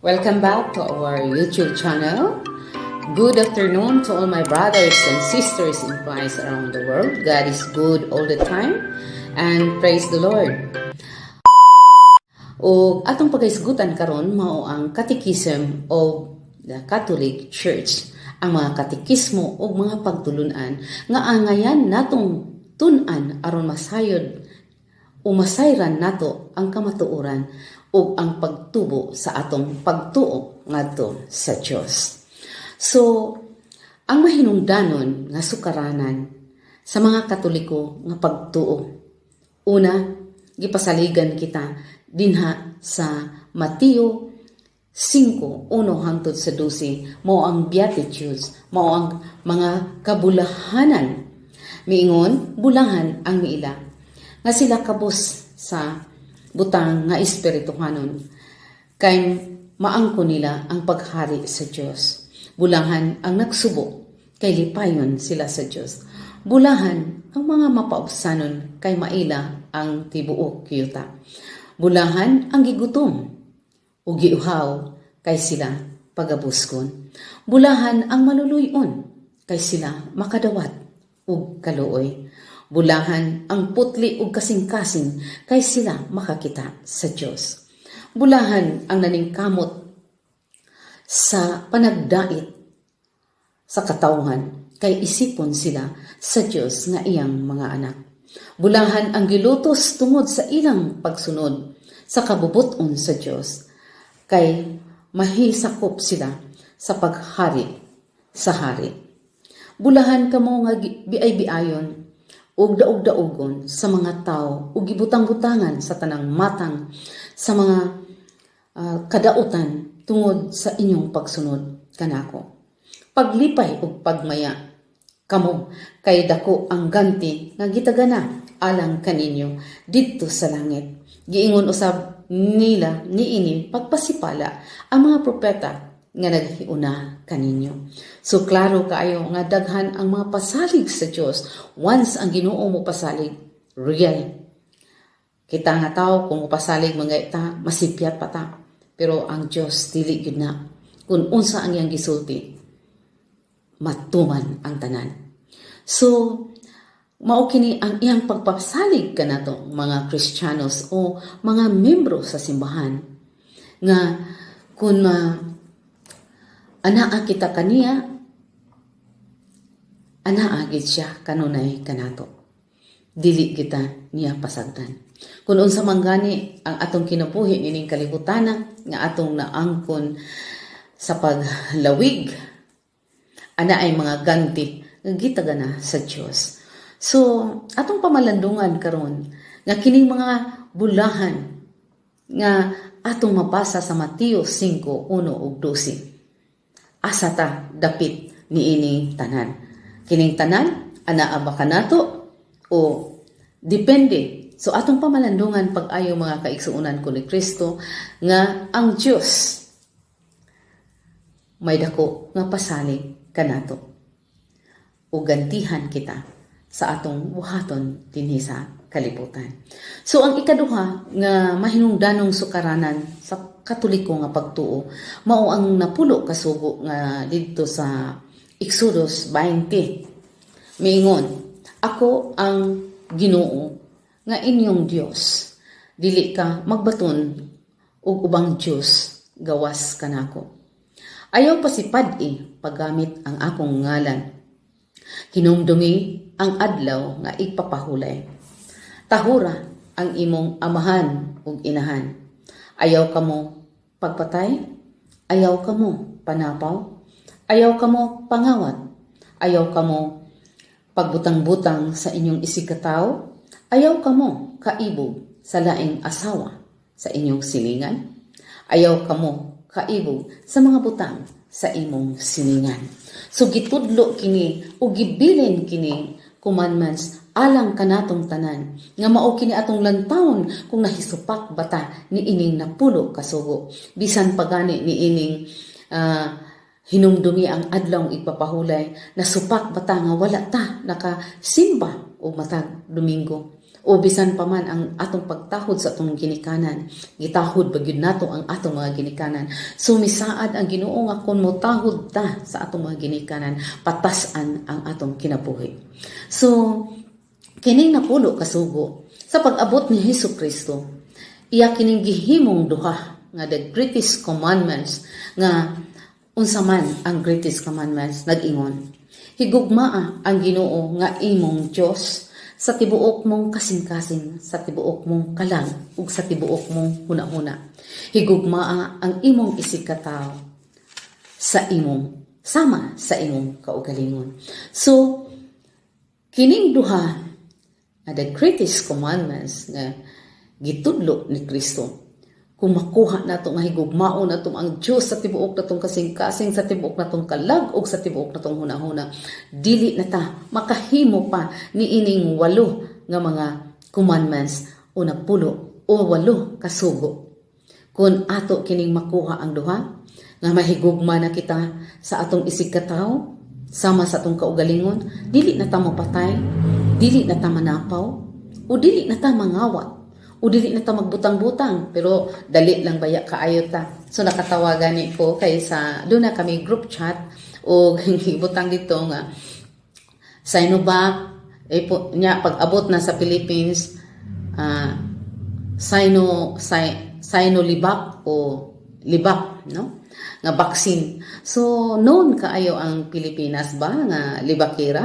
Welcome back to our YouTube channel. Good afternoon to all my brothers and sisters in Christ around the world. God is good all the time and praise the Lord. O atong paghisgutan karon mao ang Catechism of the Catholic Church. Ang mga katekismo o mga pagtulunan nga angayan natong tun-an aron masayod o masayran nato ang kamatuoran ug ang pagtubo sa atong pagtuo ngadto sa Dios. So, ang mahinungdanon nga sukaranan sa mga Katoliko nga pagtuo. Una, gipasaligan kita dinha sa Mateo 5:1 hangtod sa 12, mao ang Beatitudes, mao ang mga kabulahanan. Miingon, bulahan ang miila nga sila kabus sa butang nga espirituhanon kay maangko nila ang paghari sa Dios. Bulahan ang nagsubo kay lipayon sila sa Dios. Bulahan ang mga mapaubsanon kay maila ang tibuok yuta. Bulahan ang gigutom ug giuhaw kay sila pagabuskon. Bulahan ang maluluyon kay sila makadawat ug kaluoy. Bulahan ang putli ug kasing-kasing kay sila makakita sa Dios. Bulahan ang naningkamot sa panagdait sa katawhan kay isipon sila sa Dios nga iyang mga anak. Bulahan ang gilutos tungod sa ilang pagsunod sa kabubuton sa Dios kay mahisakop sila sa paghari sa hari. Bulahan kamo nga biay-biayon ug daog-daogon sa mga tao ug gibutang-butangan sa tanang matang sa mga kadautan tungod sa inyong pagsunod kanako. Paglipay ug pagmaya kamo kay dako ang ganti nga gitagana alang kaninyo didto sa langit. Giingon usab nila niini pagpasipala ang mga propeta nga naghiuna kaninyo. So klaro kaayo nga daghan ang mga pasalig sa Dios. Once ang Ginoo mo pasalig, real. Kita nga tao kung mopasalig mga ita, masipyat pa ta. Pero ang Dios dili gyud na. Kung unsa ang iyang gisulti, matuman ang tanan. So, mao kini ang iyang pagpasalig kanato mga Kristiyanos o mga membro sa simbahan nga kung anaa kita kaniya, anaa gid siya kanunay kanato. Dili kita niya pasagdan. Kung unsa man gani ang atong kinabuhi nining kalibutana nga atong naangkon sa paglawig, ana ay mga ganti nga gitagana sa Dios. So, atong pamalandungan karon nga kining mga bulahan nga atong mabasa sa Mateo 5:1 ug 12. Asa ta dapit niini tanan? Kining tanan anaa ba kanato o depende? So atong pamalandungan pag-ayo, mga kaigsuonan ko ni Kristo, nga ang Dios may dako nga pasalig kanato o gantihan kita sa atong buhaton dinhi sa kalibutan. So ang ikaduha nga mahinungdanong sukaranan sa Katoliko nga pagtuo mao ang napulo ka sugo nga didto sa Exodus 20. Miingon, "Ako ang Ginoo nga inyong Dios. Dili ka magbaton og ubang dios gawas kanako. Ayaw pasipad-i paggamit ang akong ngalan. Hinumdumi ang adlaw nga igpapahulay. Tahura ang imong amahan ug inahan. Ayaw kamo pagpatay, ayaw kamo panapaw, ayaw kamo pangawat, ayaw kamo pagbutang-butang sa inyong isigkatawo, ayaw kamo kaibog sa laing asawa sa inyong silingan, ayaw kamo kaibog sa mga butang sa imong silingan." So gitudlo kini o gibilin kini commandments alang kanatong tanan nga mao kini atong lantawon kung nahisupak bata ni ining napulo kasugo. Bisan pagani ni ining hinumdumi ang adlawng igpapahulay, nasupak bata nga wala ta nakasimba og matag Domingo? O bisan pa man ang atong pagtahod sa atong ginikanan, gitahod ba gyud nato ang atong mga ginikanan? So misaad ang Ginoo nga kon motahod ta sa atong mga ginikanan, patas-an ang atong kinabuhi. So kining 10 ka sugo, sa pag-abot ni Hesus Kristo, iya kining gihimong duha nga the greatest commandments. Nga unsa man ang greatest commandments? Nag-ingon, "Higugmaa ang Ginoo nga imong Dios sa tibuok mong kasing-kasing, sa tibuok mong kalag ug sa tibuok mong hunahuna. Higugmaa ang imong isigkatawo sa imong sama sa imong kaugalingon." So kining duha nga the greatest commandments nga gitudlo ni Kristo, kung makuha nato nga higugmaon nato ang Dios sa tibuok natong kasing-kasing, sa tibuok natong kalag ug sa tibuok natong hunahuna, dili na ta makahimo pa ni ining walo nga mga commandments o 10 o walo kasugo. Kung ato kining makuha ang duha nga mahigugma na kita sa atong isigkatawo sama sa atong kaugalingon, dili na ta mopatay, dili na ta manapaw, o dili na ta mangawat, o dili na ta magbutang-butang. Pero dali lang baya kaayo ta. So nakatawa gani ko kay sa doon na kami group chat o butang dito nga Sinovac eh po nya pag abot na sa Philippines, Sino Sinolibak o Libak, no, nga vaccine. So known kaayo ang Pilipinas ba nga libakira.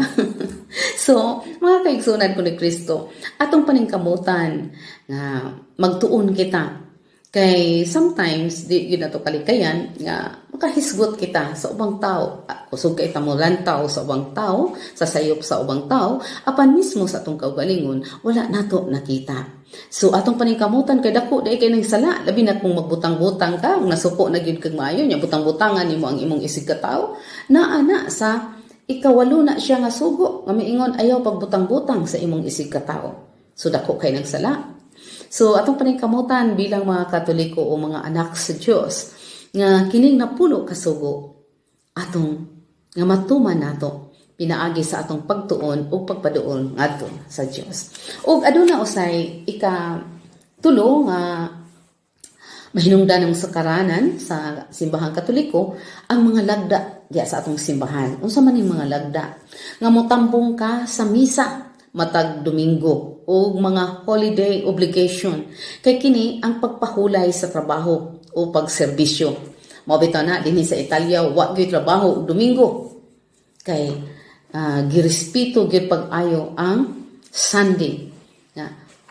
So mga kaigsunan ko ni Kristo, atong paningkamutan nga magtuon kita kay sometimes di gyud nato kalikayan nga makahisgot kita sa ubang tao. Ah, kusog kay ta mo lantaw sa ubang tao, sa sayop sa ubang tao, apan mismo sa atong kaugalingon wala nato nakita. So atong paningkamutan kay dako diay kay nang sala, labi na kung magbutang-butang ka, kung nasuko na gyud kag maayo nya butang-butangan nimo ang imong isig katawo, naa na sa ikawalo na siya nga sugo nga miingon ayaw pagbutang-butang sa imong isig katawo. So dako kay nang sala. So atong paningkamutan bilang mga Katoliko o mga anak sa Dios nga kining 10 ka sugo atong nga matuman nato pinaagi sa atong pagtuon ug pagpaduol ngadto sa Dios. Ug aduna usay ika tulo nga mahinungdan ng sukaranan sa simbahang Katoliko, ang mga lagda diya sa atong simbahan. Unsa man ning mga lagda? Nga motambong ka sa misa matag Domingo o mga holiday obligation. Kay kini ang pagpahulay sa trabaho o pagserbisyo. Mao bitaw na dinhi sa Italia wa gyud trabaho og Domingo. Kay girespeto gyud pag-ayo ang Sunday. Nga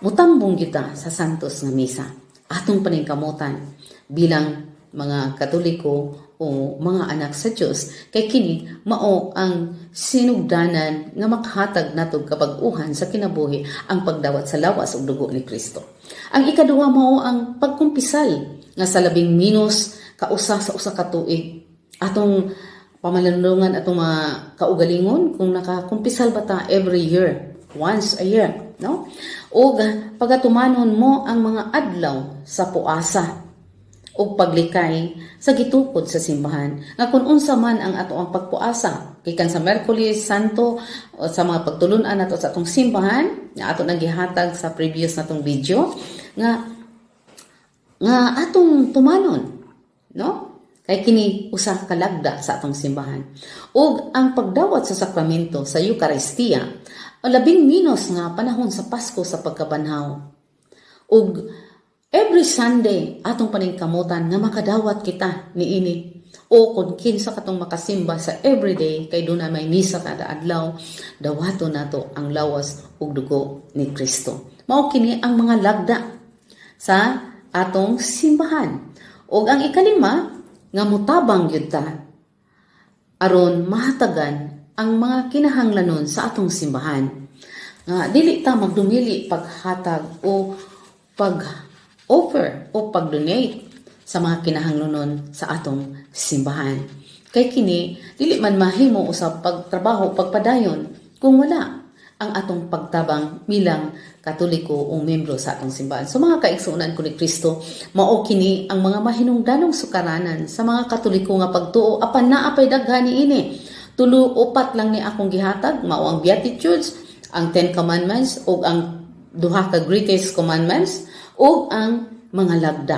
mutambong kita sa Santos nga misa. Atong paningkamutan bilang mga Katoliko o mga anak sa Dios kay kini mao ang sinugdanan nga makahatag nato kabag-uhan sa kinabuhi, ang pagdawat sa lawas ug dugo ni Kristo. Ang ikaduha mao ang pagkumpisal nga sa labing minos kausa sa usa ka tuig. Atong pamalandungan atong mga kaugalingon kung nakakumpisal ba ta every year, once a year, no? Ug pagatumanon mo ang mga adlaw sa puasa o paglikay sa gitukod sa simbahan nga kung unsa man ang ato ang pagpuasa gikan sa Merkulis Santo o sa mga pagtulunan nato sa atong simbahan nga ato nang gihatag sa previous natong video nga atong tumanon, no, kay kini usa ka lagda sa atong simbahan. Ug ang pagdawat sa sakramento sa Eukaristiya labing minos nga panahon sa Pasko sa pagkabanhaw. Ug every Sunday atong paningkamutan nga makadawat kita niini o kung kinsa katong makasimba sa everyday kay duna may misa kada adlaw, dawato nato ang lawas ug dugo ni Kristo. Mao kini ang mga lagda sa atong simbahan. Ug ang ikalima nga mutabang gyud ta aron mahatagan ang mga kinahanglanon sa atong simbahan. Nga dili ta magdumili paghatag o pag offer o pag-donate sa mga kinahanglanon sa atong simbahan. Kay kini dili man mahimo usab pagtrabaho, pagpadayon kung wala ang atong pagtabang bilang Katoliko o membro sa atong simbahan. So mga kaigsuonan ko ni Kristo, mao kini ang mga mahinungdanong sukaranan sa mga Katoliko nga pagtuo, apan naa pay daghan niini. Tulo, upat lang ni akong gihatag, mao ang Beatitudes, ang Ten Commandments ug ang duha ka greatest commandments ug ang mga lagda.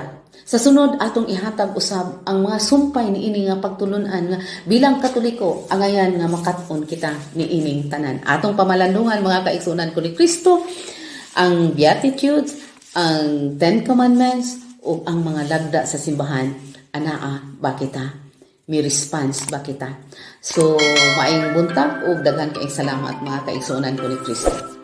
Sa sunod, atong ihatag usab ang mga sumpay niini nga pagtulunan nga bilang Katoliko angayan nga makat-on kita niining tanan. Atong pamalandungan, mga kaigsuonan ko ni Kristo, ang Beatitudes, ang Ten Commandments ug ang mga lagda sa simbahan. Anaa ba kita? May response ba kita? So, maayong buntag ug daghan kaayong salamat, mga kaigsuonan ko ni Kristo.